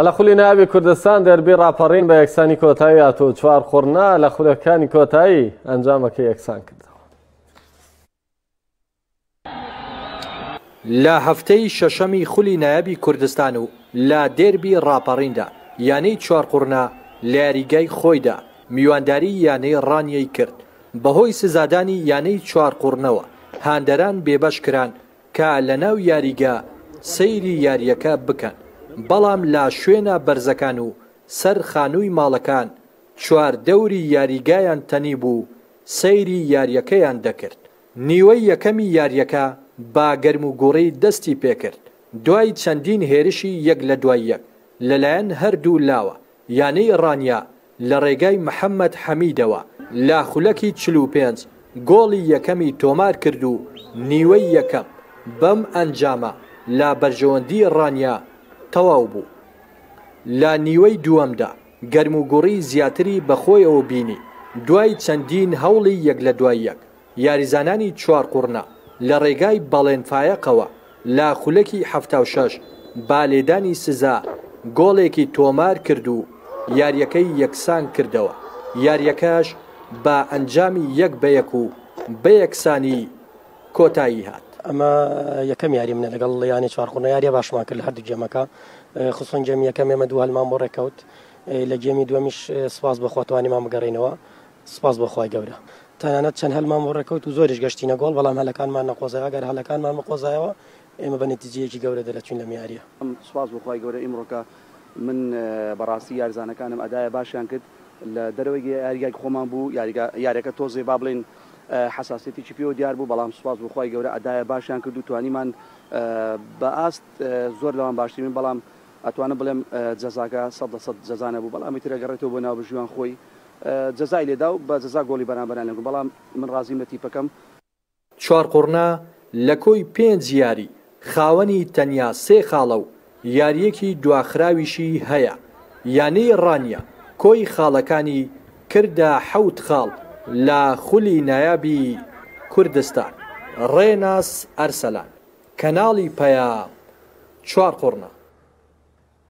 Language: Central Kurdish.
لە خولی ناوی کوردستان دەربی ڕاپەڕین بە یەکسانی کۆتایی هات و چوارقوڕنە لە خولەکانی کۆتایی ئەنجامەکەی یەکسان کردەوە. لە هەفتەی شەشەمی خولی نایابی کوردستان و لە دێربی ڕاپەڕیندا یانەی چوارقوڕنە لە یاریگای خۆیدا میوانداری یانەی ڕانیەی کرد، بەهۆی سزادانی یانەی چوارقوڕنەوە هاندەران بێبەش کران کە لەناو یاریگا سەیری یارییەکە بکەن، بەڵام لە شوێنە بەرزەکان و سەر خانووی ماڵەکان چواردەوری یاریگایان تەنیبوو و سەیری یارییەکەیان دەکرد. نیوەی یەکەمی یارییەکە بە گەرموگوڕی دەستی پێکرد، دوای چەندین هێرشی یەک لە دوای یەک لەلایەن هەردوو لاوە، یانەی ڕانیە لە ڕێگای محەمەد حەمیدەوە لە خولەکی 45 گۆڵی یەکەمی تۆمار کرد و نیوەی یەکەم بەم ئەنجامە لە بەرژەوەندی ڕانیە تەواو بوو. لە نیوەی دووەمدا گەرموگوڕی زیاتری بەخۆیەوە بینی، دوای چەندین هەوڵی یەک لە دوای یەک، یاریزانانی چوارقوڕنە لە ڕێگای بەڵێن فایەقەوە لە خولەکی 76 بە لێدانی سزا گۆڵێکی تۆمار کرد و یارییەکەی یەکسان کردەوە، یارییەکەش بە ئەنجامی یەک بە یەک و بەیەکسانی کۆتایی هات. ئەمە یەکەم یاری منە لەگەڵ یانەی چوارقوڕنە، یاریە باشمان کرد لە هەردوو گێمەکە، خسوسەن گێمی یەکەم ئێمە دوو هەلمان بۆ ڕێککەوت، لە گێمی دووەمیش سوپاس بۆ خوا توانیمان بگەڕێینەوە، سوپاس بۆ خوای گەورە. تەنانەت چەند هەلمان بۆ ڕێککەوت و زۆریش گەشتینە گۆڵ، بەڵام هەلەکانمان نەقۆزایەوە، ئەگەر هەلەکانمان بقۆزایەوە ئێمە بە نەتیجەیەکی گەورە دەرەچووین لەم یارییە. سوپاس بۆ خوای گەورە ئیمڕۆکە من بەڕاستی یاریزانەکانم ئەدایە باشیان کرد لە دەرەوەی یاریگای خۆمان بوو یاریگا یاریەکە تۆزێ با بڵێین حەساسیەتێکی پێوە دیار بوو بەڵام سوپاس بۆ خوای گەورە ئەدایە باشیان کرد و توانیمان بە ئاست زۆر لەوان باشترین بەڵام ئەتوانم بڵێم جەزاکە 100% جەزا نەبوو بەڵام ئیتر ئەگەڕێتەوە بۆ ناوبژیوان خۆی جەزای لێدا و بە جەزا گۆڵی بەرامبەران لێم بەڵام من ڕازیم لە تیپەکەم. چوارقوڕنە لە کۆی پێنج یاری خاوەنی تەنیا سێ خاڵە و یارییەکی دواخراویشی هەیە، یانەی ڕانیە کۆی خاڵەکانی کردە حەوت خاڵ لە خولی نایابی کوردستان. ڕێناس ئەرسەلان، کەناڵی پەیام، چوارقوڕنە.